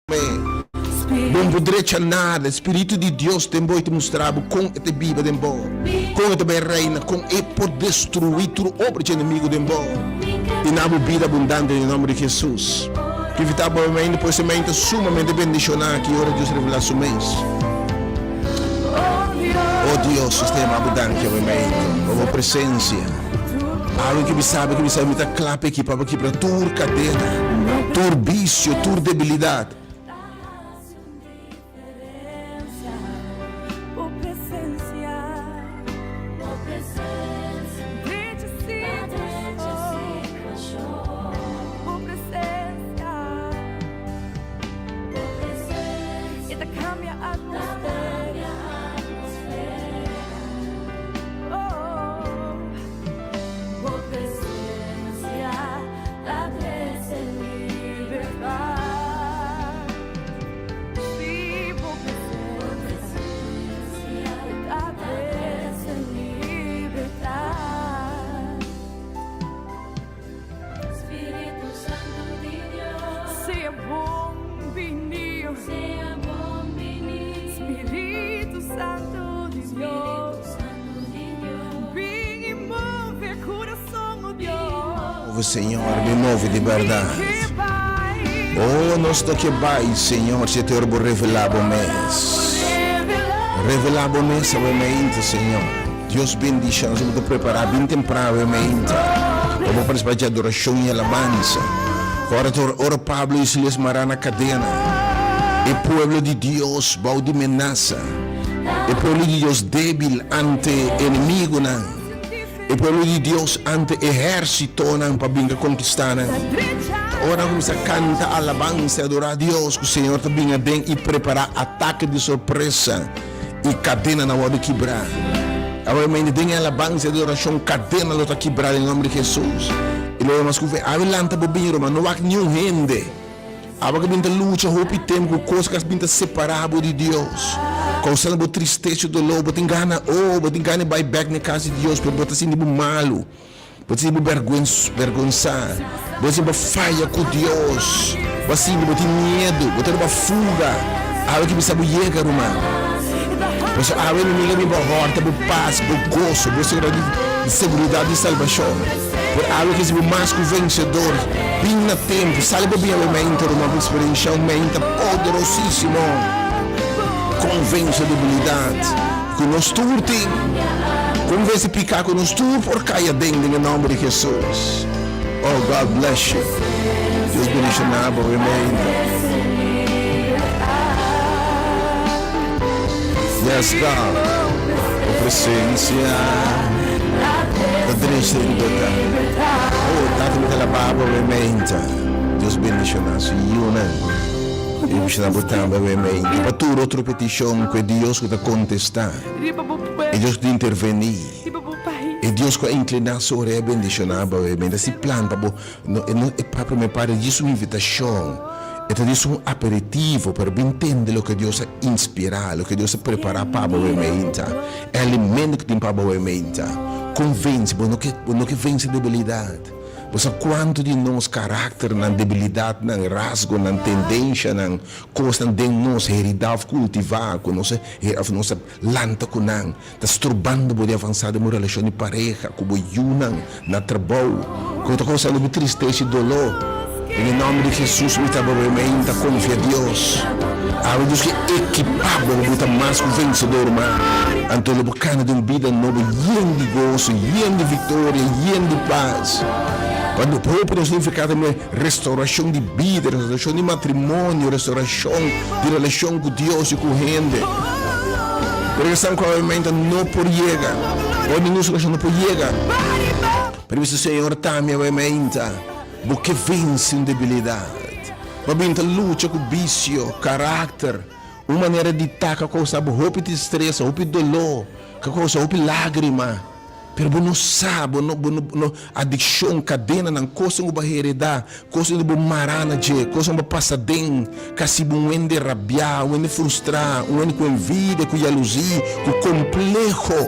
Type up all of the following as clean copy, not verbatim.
Bo no por drecha nada. E Spiritu di Dios den bo i ta mustra bo kon e ta biba den bo, kon e ta bai reina, kon e por destruí tur obra dje enemigu den bo i na bo bida abundante den e nòmber di Hesus. Ke invitá bo mente, pues e mente sumamente bendishoná aki ora Dios revelá su mes. O Dios, nos ta yama bo danki awe mente pa bo presensia. Awe ke mi sabi ke mi sabi mi ta kla pa ekipa pa kibra tur kadena, tur bisio, tur debilidat. Move, Señor, mi move di berdad. Oh, nos no ke bai, Señor, si te ora bo revelá bo mes. Revelá bo mes awe mainta, Señor. Dios bendicion nos bo ta prepara bin tempran awe mainta pa bo participa dje adoracion y alabansa. Ora ta ora Pablo y Silas mara na cadena, e pueblo di Dios bao di menasa, e pueblo di Dios debil ante enemigonan, e pueblo di Dios ante ehercitonan pa binga conquista nan. Ta ora nan cuminsa canta alabansa y adora Dios cu Señor ta bin aden y prepara atake di sorpresa. I kadenanan wòrdu kibrá. Awe mente den e alabansa i adorashon kadena lo ta kibrá den nòmber di Hesus. I lo mas ku fe awe lanta bo bin ruman no wak niun hende. Awe ku bin ta lucha hopi tempu ku kos ku a bin ta separá bo di Dios, kousando bo tristesa i doló, bo tin gana, oh, bo tin gana di bai bèk na e kas di Dios, pero bo ta sinti bo malu. Bo ta sinti bo bergonsá. Bo ta sinti bo faya ku Dios. Bo a sinti bo tin miedu. Bo ta riba fuga. Awe ki bisa bo yega, ruman. Pasobra awe enemigu a bin pa hòrta bo pas, bo goso, bo seguridat di salbashon. Pero awe ki si bo mas ku vensedor. Bin na tempu. Sali bo bin awe meinta, ruman, pa eksperenshá un meinta poderosísimo. Kon vense debilidat? Ku nos tur tin. Kon vense piká ku nos tur por kai aden den e nòmber di Hesus. Oh God bless you. Dios bendishoná bo awe mainta. Yes God. Bo presensia ta drecha den libertad. Oh Tata mi ta alabá bo awe mainta. Dios bendishoná su yunan. I bishita bo tambe awe mainta. Pa tur otro petishon ku e Dios ku ta kontestá, e Dios ku ta intervení, e Dios ku a inkliná su orea bendishoná bo awe mainta. Si plan pa bo no e no e pa promé parti e djis un invitashon, e ta djis un aperitivo, pero bin tende loke Dios a inspirá, loke Dios a prepará pa bo awe mainta, e alimento ku tin pa bo awe mainta. Konvense bo no ke bo no ke vense debilidat. Bo sa kuantu di nos karakternan, debilidatnan, rasgonan, tendenshanan, kosnan den nos heridá òf kultivá ku nos a òf nos a lanta ku nan, ta strobando bo di avansá den bo relashon di pareha, ku bo yunan, na trabou, ku ta kousando bo tristesa i doló? Den e nòmber di Hesus mi ta bebe meinta konfia Dios. Awe Dios ke ekipá bo pa bo ta mas ku vensedor ma anto lo bo kana den un bida nobo yen di goso, yen di viktoria, yen di pas. Cuando hopi nos nifiká tambe restaurashon di bida, restaurashon di matrimonio, restaurashon di relashon ku Dios i ku hende. Pero esnan ku awe meinta no por yega, ora ningun situashon no por yega. Pero bisa Señor tambe awe meinta. Bo ke vense un debilidat. Bo a bin ta lucha ku bisio, karakter, un manera di ta ku a kousa bo hopi tristresa, hopi doló, ku a kousa hopi lágrima. Pero bo no sa, bo no, bo no, no, adikshon, kadenanan, kosnan ku bo a heredá, kosnan ku bo mará na dje, kosnan ku bo a pasa den, ku a hasi bo un hende rabiá, un hende frustrá, un hende ku envidia, ku yaluzí, ku kompleho,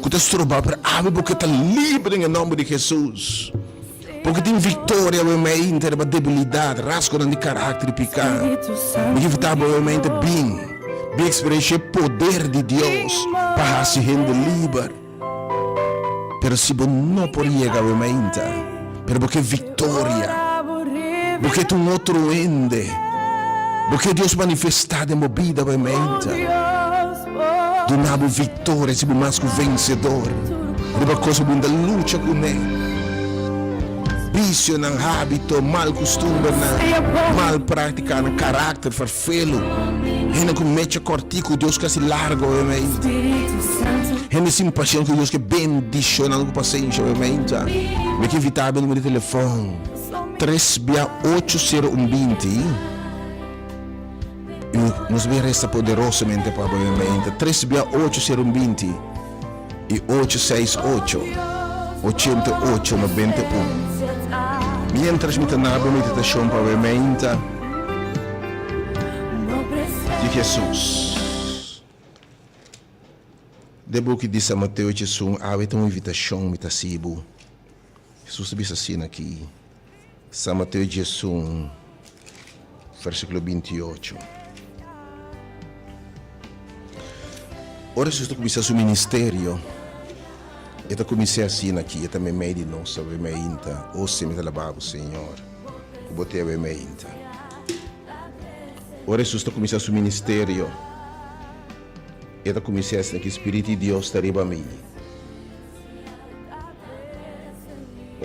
ku ta stroba bo. Pero awe bo ke ta liber den e nòmber di Hesus. Bo ke tin viktoria awe mainta riba debilidat, rasgonan di karakter i piká? Mi ke invitá bo awe mainta bin, bin eksperenshia e poder di Dios pa hasi hende liber. Pero si bo no por yega awe mainta, pero bo ke viktoria, bo ke ta un otro hende, bo ke Dios manifestá den bo bida awe mainta, Duna bo victoria si bo mas cu vencedor riba cos cu bo ta lucha cune. Vicionan, habito, mal custumbernan, mal practicanan, caracter farfelu, hende cu mecha cortico Dios casi largo obviamente, hende sin paciencia cu Dios ke bendiciona nan cu paciencia obviamente. Mi ke invita bo numero di telefon tres bia ocho sero un binti. I nos bin resa poderosamente pa bo mente. Tres bia ocho sero un 20 i ocho seis ocho 88 91. Mientras mi ta na bo meditashon pa bo mente di Jesus. De buki di San Mateo Jesun awe ta un invitashon mi ta hasi bo. Jesus ta bisa asina aki. San Mateo 11, versíkulo 28. Ora Hesus ta kuminsá su ministerio, e ta kumins'é asina aki, e ta meimei di nos awe meinta. O si mi ta alabá bo, Señor, ku bo te awe meinta. Ora Hesus ta kuminsá su ministerio, e ta kumins'é asina aki, Spiritu di Dios ta riba mi.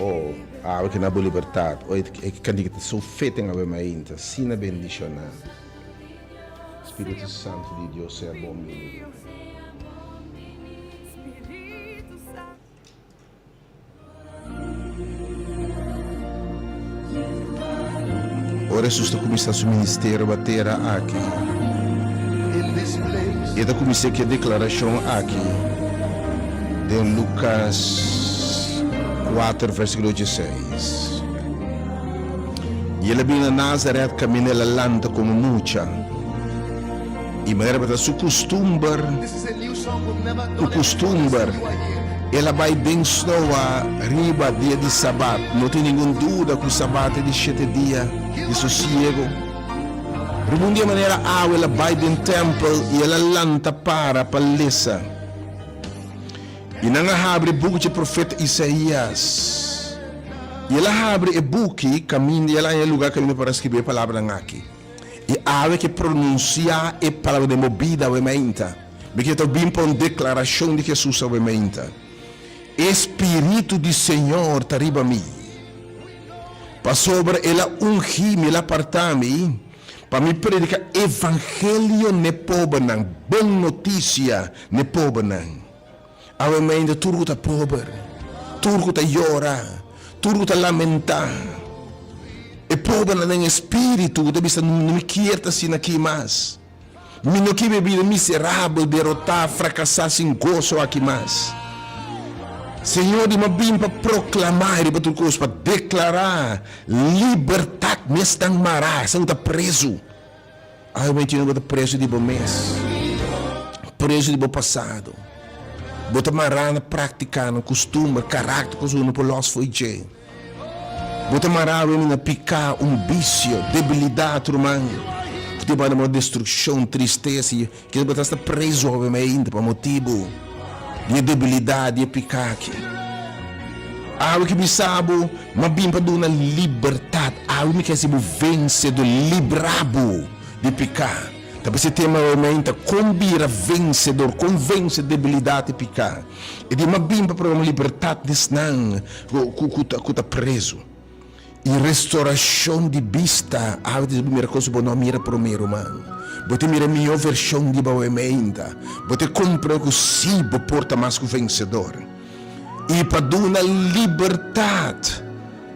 Oh, awe ke na bo libertad. Oh, e kantika ta so fitting awe mainta. Asina bendiciona. Spiritu Santo di Dios sea bon bini. Ora Hesus ta kuminsá su ministerio riba tera aki, e ta kuminsá ku e deklarashon aki den Lukas 4 versíkulo 16. I el a bini na Nazaret kaminda el a lanta komo mucha, i manera tabata su kustumber, Ku kustumber, el a bai den snoa riba dia di Sabat. No tin ningun duda ku Sabat ta di shete dia di sosiegu. Riba un dia manera awe el a bai den tèmpel i el a lanta para pa lesa. I nan a habri e buki dje profeta Isaías. I el a habri e buki kaminda i el a haña e lugá kaminda para skirbi e palabranan aki. I awe ke pronunsiá e palabra den bo bida awe mainta. Mi ke ta bin pa un deklarashon di Hesus awe mainta. E Spiritu di Señor ta riba mi, pasobra El a ungí mi, El a apartá mi pa mi prediká evangelio n'e pobernan, bon notisia n'e pobernan. Awe mainta tur ku ta pober, tur ku ta yora, tur ku ta lamentá, e pobernan den espíritu ku ta bisa, No mi kier ta asina aki mas. Mi no kier biba bida miserabel, derotá, frakasá, sin goso aki mas. Señor di mi a bin pa proklamá riba tur kos, pa deklará libertat mes nan mará, esnan ku ta prezu. Awe mi tin bo ta preso di bo mes, preso di bo pasado. Bo ta mará na práktikanan, kustumber, karakter ku no por lòs fo'i dje. Bo ta mará awe na piká, un bisio, debilidat, ruman, ku ta hiba na bo destrukshon, tristesa i kisas bo ta asta preso awe ainda pa motibu di e debilidat, di e piká aki. Awe ki bisa bo, m'a bin pa duna libertat. Awe mi ke hasi bo vensedor, libra bo di piká. Ta p'esei tema awe mainta, Kon bira vensedor, kon vense debilidat i piká. E di, m'a bin pa proklamá libertat di esnan ku ta prezu i restorashon di bista. Awe ta mira kos ku bo no a mira promé, ruman. Bo ta mira e mihó vershon di bo awe mainta. Bo ta komprendé ku sí, bo por ta mas ku vensedor. I pa duna libertat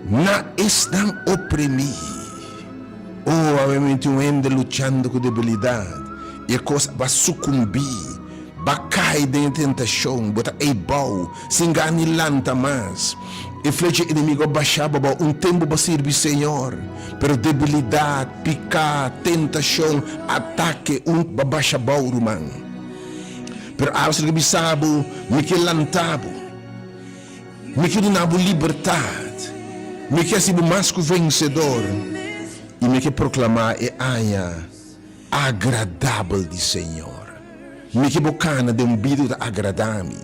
na esnan oprimí. Oh, awe mi tin un hende luchando ku debilidat, i e kos a sukumbí, b'a kai den e tentashon, bo ta ei bou, sin gana ni lanta mas. E flecha enemigu a basha bo abou, un tempu bo a sirbi Señor, pero debilidat, piká, tentashon, atake, un b'a basha bou, ruman. Pero awe si lo ke bisa bo, mi ke lanta bo. Mi ke duna bo libertat. Mi ke hasi bo mas ku vensedor, i mi ke proklamá e aña agradabel di Señor. Mi ke bo kana den un bida ku ta agradá mi,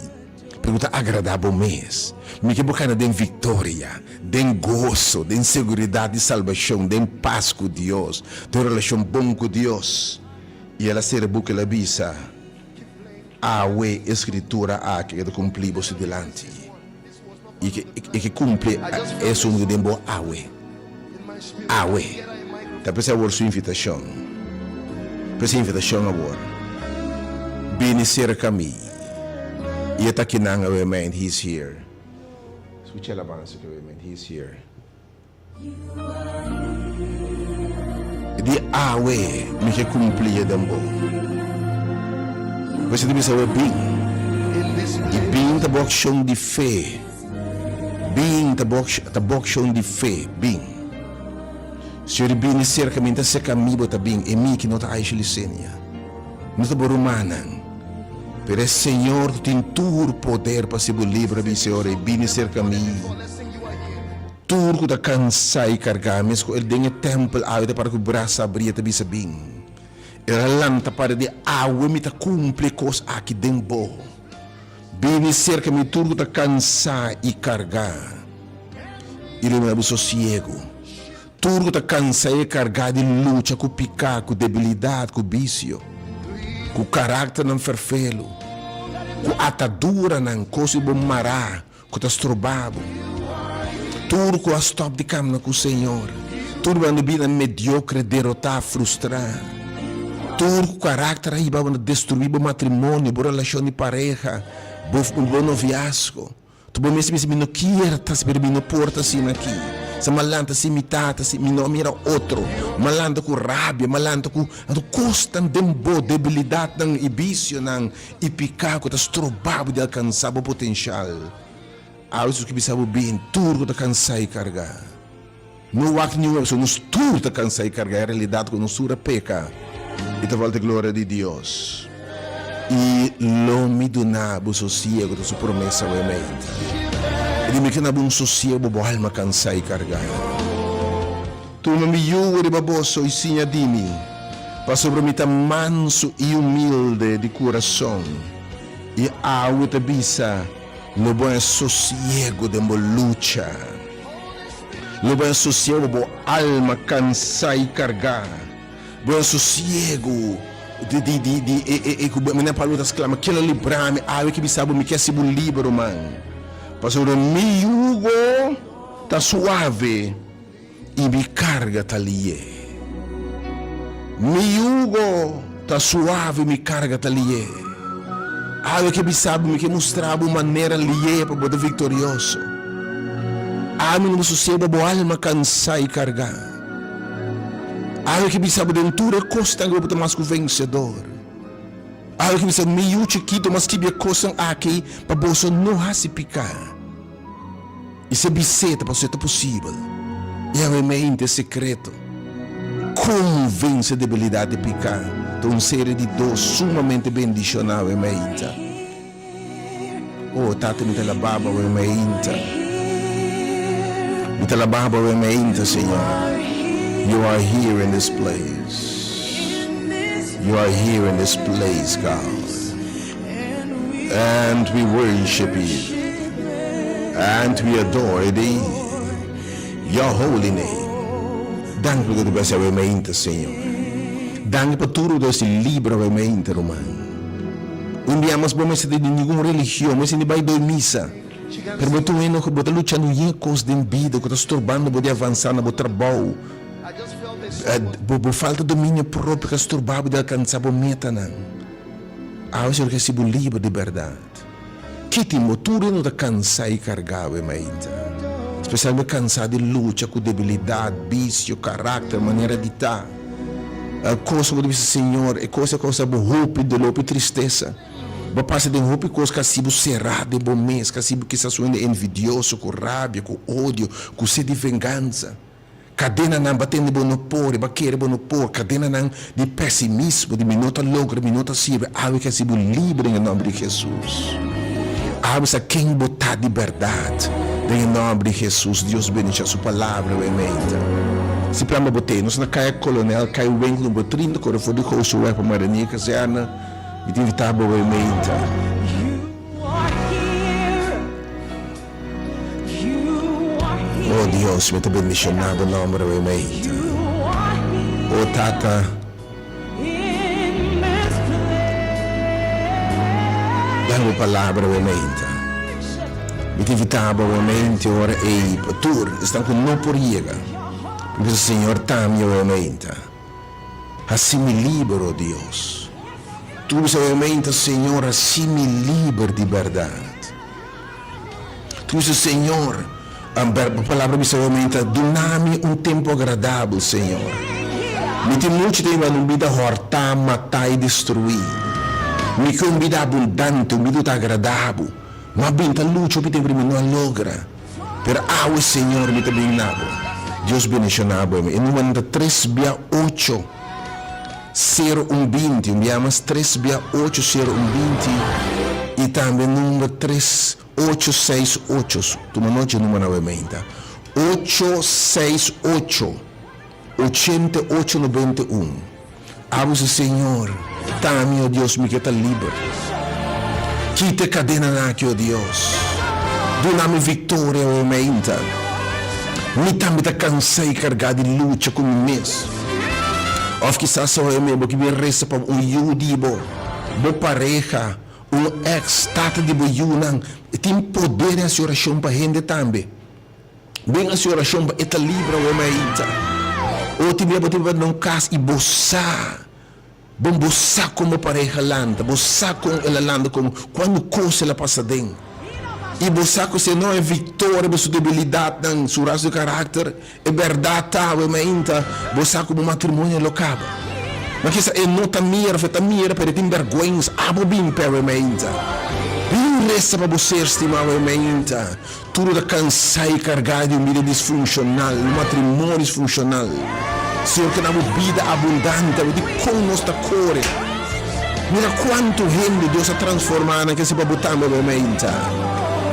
pero ku ta agradá bo mes. Mi ke bo kana den viktoria, den goso, den seguridat di salbashon, den pas ku Dios, den un relashon bon ku Dios. I el a sera buki el a bisa, Awe e skritura aki ke ta kumplí boso dilanti, i ke e ke kumpli esun ku den bo awe. Awe. Ta p'esei awor su invitashon. P'esei invitashon awor. Bini serka mi. I e ta kinan awe main. He is here. Skucha e alabansa ki awe main. He is here. Di awe mi ke kumpli e den bo. Bo ta bisa awe bin. I bin ta bo akshon di fe. Bin ta bo ta bo akshon di fe. Bin. Señor di bini serka mi, ta serka mi bo ta bin. E mi ki no ta Aisha Lisenia. No ta bo rumannan. Pero e Señor ku tin tur poder pa hasi bo libre a bisa e ora ei, Bini serka mi. Tur ku ta kansá i kargá, mes ku el den e tèmpel awe ta para ku brasa abrí, e ta bisa, Bin. El a lanta para di awe, Mi ta kumpli e kos aki den bo. Bini serka mi tur ku ta kansá i kargá, i lo mi dá bo sosiegu. Tur ku ta kansá i kargá di lucha ku piká, ku debilidat, ku bisio, ku karakternan ferfelu, ku ataduranan, kos di bo mará, Ku ta stroba bo. Tur ku a stòp di kamna ku Señor. Tur ku anda bida mediokre, derotá, frustrá. Tur ku karakter a hiba bo na destruí bo matrimonio, bo relashon di pareha, bo bo noviasgo. Tur bo mes bisa mi no kier ta pero mi no por ta asina aki. Sa mi a lanta sin mi tata, si mi no a mira otro. Mi a lanta ku rabia, mi a lanta ku anto kosnan den bo, debilidatnan i bisionan. I piká ku ta stroba bo di alkansá bo potenshal. Awe Hesus ke bisa bo bin, tur ku ta kansá i kargá. No wak niun opshon, nos tur ta kansá i kargá. E realidat ku nos tur a peka i ta falta e gloria di Dios. I lo mi duna bo sosiego, ta su promesa awe meinta. I di mi ke na bo un sosiego bo alma kansá i kargá. Tuma mi yugo riba boso i siña di mi, pasobra mi ta mansu i humilde di kurason, i awe ta bisa, Lo bo haña sosiego den bo lucha. Lo bo haña sosiego bo alma kansá i kargá. Bo haña sosiego di di di di e e e ku manera Pablo ta sklama, Ken lo libra mi? Awe ke bisa bo, mi ke hasi bo liber, ruman, pasobra mi yugo ta suave. I mi karga ta lié. Mi yugo ta suave, mi karga ta lié. Awe ke bisa bo, mi ke mustra bo un manera lié pa bo ta viktorioso. Ami no bo soseba bo alma kansá i kargá. Awe ke bisa bo den tur e kosnan ke bo ta mas ku vensedor. Awe ke bisa mi yu chikitu, m'a skibi e kosnan aki pa boso no hasi piká. I se bis'é ta pasobra ta posibel. I awe mente sekreto kon vense debilidat di piká ta un serie di dos sumamente bendishoná awe meinta. O Tata mi ta laba Bo awe meinta. Mi ta laba Bo awe meinta, Señor. You are here in this place. You are here in this place, God. And we worship you. And we adore thee, your holy name. Danki pa tur bes awe mainta, Señor. Danki pa tur dos di libro awe mainta, ruman. Un bia mas bo mester di ningun religion, mester di bai doi misa. Pero bo ta un hende ku bo ta luchando yen kos den bida ku ta storbando bo di avansa na bo trabou. Bo falta dominio propio ku ta storba bo di alkansa bo metanan. Awe Señor ke si bo liber di bèrdat. Ki tin bo tur hende ta kansá i kargá awe mainta. Spesialmente kansá di lucha ku debilidat, bisio, karakter, manera di ta. Kos ku bo ta bisa Señor, e kos a kousa bo hopi doló, hopi tristesa. Bo a pasa den hopi kos ku a hasi bo será den bo mes, ku a hasi bo kisas un hende envidioso, ku rabia, ku odio, ku sed di vengansa. Kadenanan ba tende bo no por, e ba kere bo no por, kadenanan di pesimismo, di mi no ta logra, mi no ta sirbi, awe ke hasi bo libre den e nomber di Jesus. Abo sa ken bo ta di bèrdat. Den e nòmber di Hesus, Dios bendisha su palabra awe meinta. Si plan pa bo tei, nos na Kaya Kolonel, Kaya Winkel number 30, kore for di Gooseweg pa Marinier Kazerne. Mi ta invitá bo awe meinta. Oh Dios, mi ta bendishoná bo nòmber awe meinta. Oh Tata. Den bo palabra bo meinta. Mi ta invitá bo bo mente ora ei pa tur esnan ku no por yega. Mi bisa, Señor, tamia bo meinta. Hasi mi liber, o Dios. Tur bisa bo meinta, Señor, hasi mi liber di bèrdat. Tur bisa, Señor, Bo palabra bisa bo meinta, Duna mi un tempu agradabel, Señor. Mi tin muchu ta hiba na un bida hòrtá, matá i destruí. Mi ke un bida abundante, un bida ku ta agradá Bo. Mi a bin ta lucha hopi tempu i mi no a logra. Pero awe, Señor, mi ta bin na Bo. Dios bendishoná bo. E numernan ta tres bia ocho, sero un binti. Un bia mas, tres bia ocho, sero un binti. I tambe number tres. Ocho seis ocho, tuma nochi e numero awe meinta, ocho seis ocho, ochenta i ocho nobenta i un. Abo si Señor, ta ami, o Dios, mi ke ta liber. Kita e kadenanan aki, o Dios. Duna mi viktoria awe meinta. Mi tambe ta kansa i kargá di lucha ku mi mes. Òf kisas awe mei bo ke bin resa pa un yu di bo, bo pareha, Un ex tata di bo yunan tin poder di hasi orashon pa hende tambe. Ben hasi orashon pa e ta libra awor mainta. O tin bia bo tin na un kas i bo sa, bon bo sa kon bo pareha lanta, bo sa kon el a lanta, kon kuantu kos el a pasa den. I bo sa ku si e no e viktoria riba su debilidatnan, su rasgo di karakter, E bèrdat ta, awe mainta, bo sa ku bo matrimonio lo kaba. Ma kisa e no ta mira òf e ta mira pero e tin bèrgwens. Abo bin p'e awe mainta. Bin resa pa bo ser stimá awe mainta. Tur ta kansá i kargá di un bida disfunshonal, un matrimonio disfunshonal. Señor ke na bo bida abundante awe. Dikon nos ta kore? Mira kuantu hende Dios a transformá nan kesi pa bo tambe awe mainta.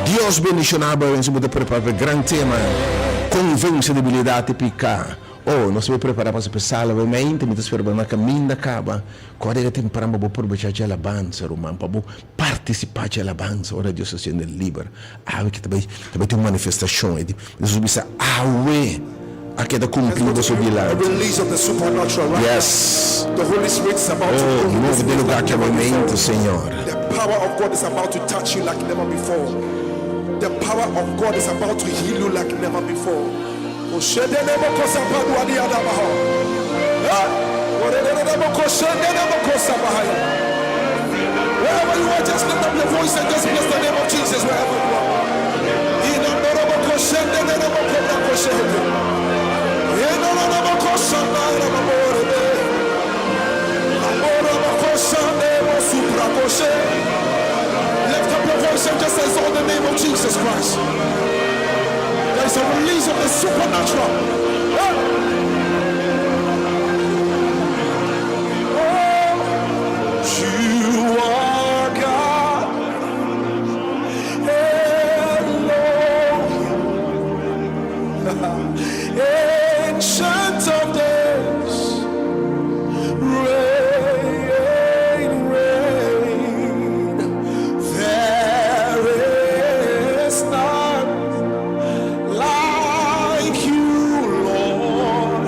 Dios bendishoná bo awe si bo ta prepará pa e gran tema, Kon vense debilidat i piká. Oh, nos ta bai prepará pa spesal awe mainta. Mi ta spera bo na kaminda kaba. Kòrda yega tempran pa bo probechá dje alabansa, ruman, pa bo partisipá dje alabansa ora Dios ta siendo liber. Awe ke ta bai ta bai tin un manifestashon. E Hesus bisa, Awe a keda kumplí boso dilanti. Yes. Oh, move den lugá ki awe mente, Señor. Lift up your voice and just exalt the name of Jesus Christ. There is a release of the supernatural. Oh, you are God. Elohim. Ancient of days. Reign, reign. There is none like you, Lord.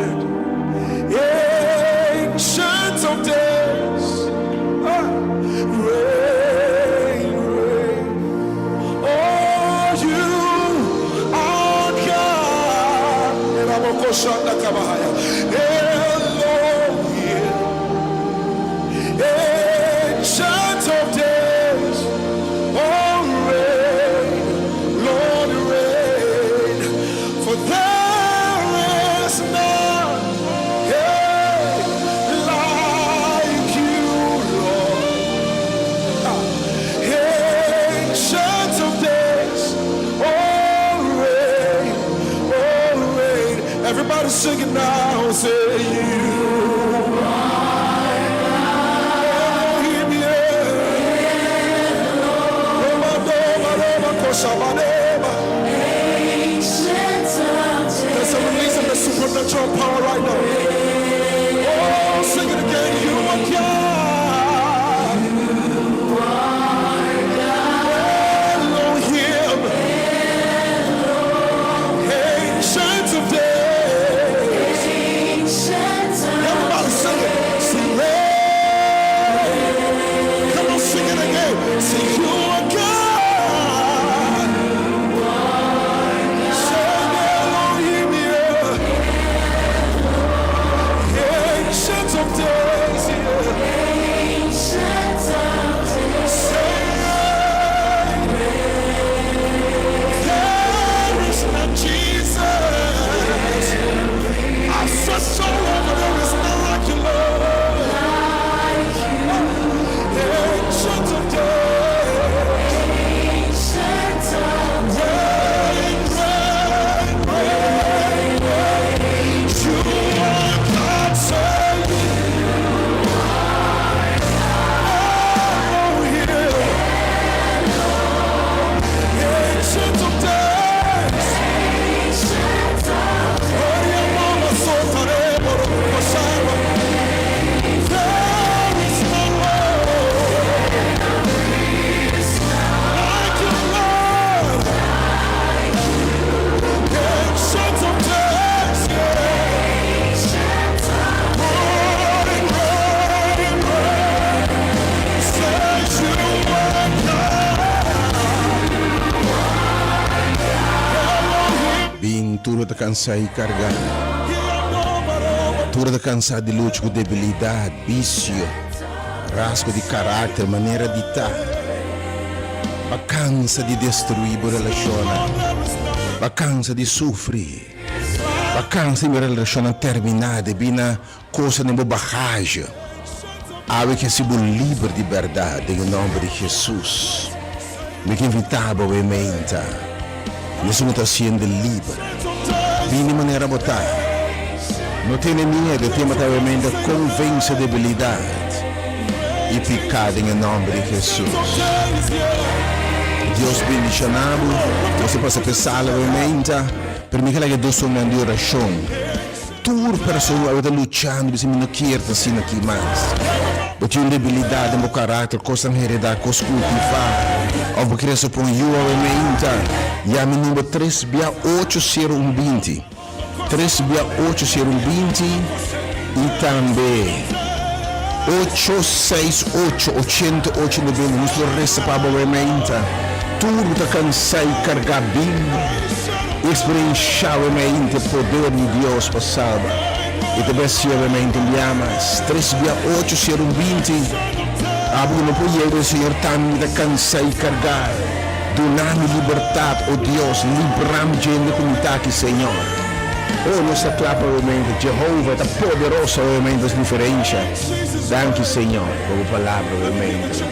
Ancient of days. Ah, reign, reign. Oh, you are God. Elohim. Ancient of days. Oh, reign, Lord, reign. For there is none hey, like you, Lord. Ancient of days, oh, reign, oh, reign. Everybody sing it now, say you. Elohim, yeah. There's a release of the supernatural power right now. Oh, sing it again. You are God. Elohim. Ancient of days. Everybody sing it. Sing it. Come on, sing it again. Say you are God. Say Elohim, yeah. Ancient of days, yeah. Say there is none Jesus. I searched all over, there is none like you, Lord. Ancient of days. Reign, reign, reign, reign. You are God, say Elohim. Ancient of days. There is no one like you, Lord. Ancient of days, yeah. Reign, reign, reign. Say you are God. Bin tur ta kansá i kargá. Tur ta kansá di lucha ku debilidat, bisio, rasgo di karakter, manera di ta. Bo a kansa di destruí bo relashonnan. Bo a kansa di sufri. Bo a kansa di mira relashonnan terminá debí na kosnan den bo bagahe. Awe ke hasi bo liber di bèrdat den e nòmber di Hesus. Mi ke invitá bo awe meinta. Esun ku ta hasiendo liber. Bini manera bo ta. No tene miedu, e tema ta awe meinta kon vense debilidat i piká den e nòmber di Hesus. Dios bendishoná bo. Nos ta pasa p'e sala awe meinta, pero mi ke laga e dos homnan di orashon. Tur persona ku awe ta luchando bisa mi no kier ta asina aki mas. Bo tin un debilidat den bo karakter, kosnan heredá, kos kultivá, òf bo krese pa un yu awe meinta, yama e number tres bia ocho sero un binti, tres bia ocho sero un binti, i tambe ocho seis ocho ochenta ocho noventa. Nos lo resa pa bo awe meinta. Tur bo ta kansá i kargá bin. Experienciá obviamente poder di Dios pa salba. I ta besi obviamente un bia mas. Tres bia ocho sero un 20. Abo ku no por yega e Señor tambe mi ta kansa i kargá. Duna mi libertat, o Dios, libra mi djende ku mi ta aki, Señor. Oh, nos ta kla pa obviamente. Jehovah ta poderoso obviamente nos diferencia. Danki, Señor, pa bo palabra obviamente.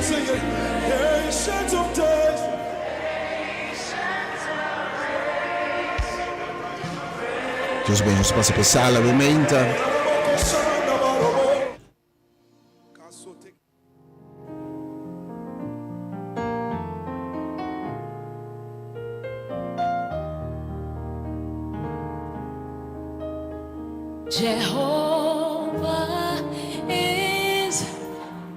Dios bendiga nos pasa pa e sala awe meinta. Jehovah is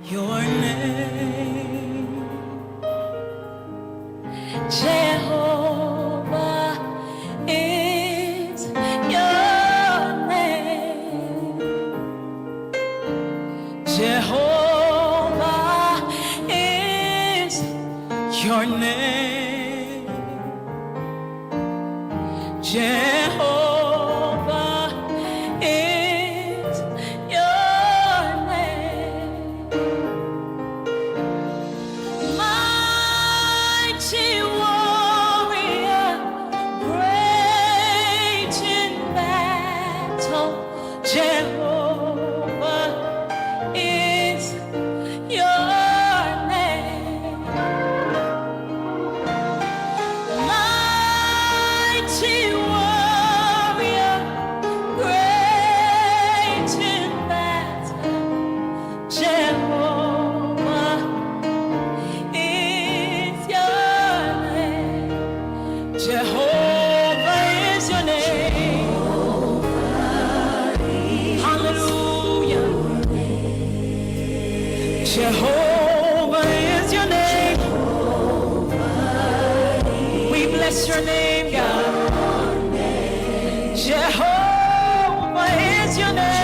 your name. Jehovah is your name. Jehovah is your name. Jehovah is your name. Mighty warrior, great in battle, Jehovah is your name. Is your name.